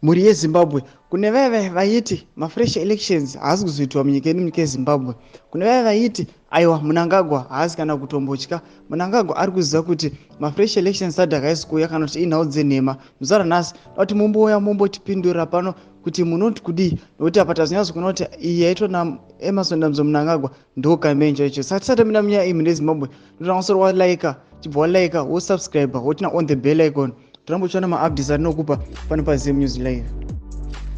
Mhuri yeZimbabwe, kune vaya vaya vaiti mafresh elections haasi kuzoitwa munyika yedu, munyika yeZimbabwe. Kune vaya vaiti aiwa, Munangagwa haasi kana kutombotya, Munangagwa ari kuziva kuti mafresh elections SADC haisi kuuya, kana kuti inhau dzenhema. Muzuva ranhasi da kuti mumbouya mumbotipindurira pano kuti munoti kudii, nokuti apa tazonyatso kuona kuti iyi yaitwa naEmmerson Dambudzo Munangagwa ndo campaign chaicho. Saka tisati tapinda munyaya iyi, mune Zimbabwe, ndoda musoro walaika, chibva walaika, wosubscribe, woturn on the bell icon, toramba uchiona maupdates atinokupa pano paZim News Live.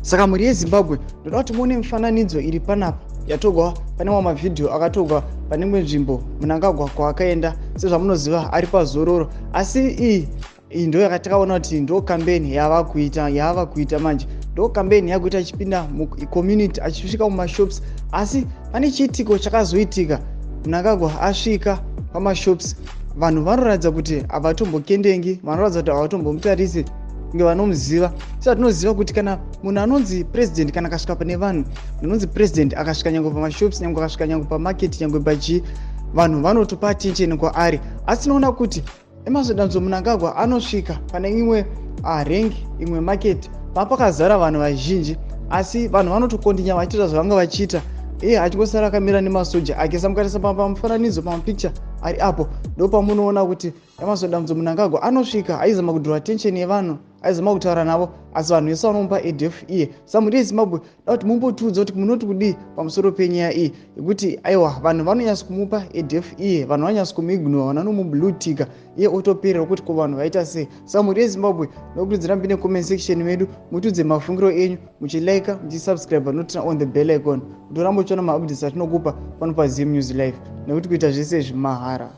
Saka mhuri yeZimbabwe, ndoda kuti muone mifananidzo iri panapa yatogwa pane mamwe mavhidhiyo akatogwa pane imwe nzvimbo Munangagwa kwaakaenda. Sezvamunoziva, ari pazororo, asi iyi ndo yakatakaona kuti ndo kambeni yava kuita, yava kuita manje. Ndo kambeni yakuita achipinda mucommunity, achisvika mumashops. Asi pane chiitiko chakazoitika. Munangagwa asvika pamashops, vanhu vanoratidza kuti havatombokendengi, vanoratidza kuti havatombomutarisi kunge vanomuziva. Sezvatinoziva kuti kana munhu anonzi president, kana akasvika pane vanhu, munhu anonzi president akasvika nyange pamashops, nyange akasvika nyange pamarket, nyange pachii, vanhu vanotopa attention kwaari. Asi tinoona kuti Emmerson Dambudzo Munangagwa anosvika pane imwe rank, imwe market, mapakazara vanhu vazhinji, asi vanhu vanotokontinya vachiita zvavanga vachiita, iye achingosara akamira nemasoja ake. Samukatarisa pamufananidzo, pamapicture ari apo, ndo pamunoona kuti Emmerson Dambudzo Munangagwa anosvika aizama kudraw attention yevanhu, aizama kutaura navo, asi vanhu vese vanomupa a deaf ear. Samhuri yeZimbabwe, da kuti mumbotiudza kuti munoti kudii pamusoro penyaya iyi yekuti aiwa, vanhu vanonyatso kumupa a deaf ear, vanhu vanonyatso kumuignore, vanhu vanomublutika, iye otoperera kuti ko vanhu vaita sei. Saka mhuri yeZimbabwe, nokurudzira mupinde comment section medu, mutiudze mafungiro enyu, muchilaika, muchisubscribe, noturn on the bell icon, kuti urambe uchiona maupdates atinokupa pano paZim News Live, nekuti kuita zvese izvi mahara.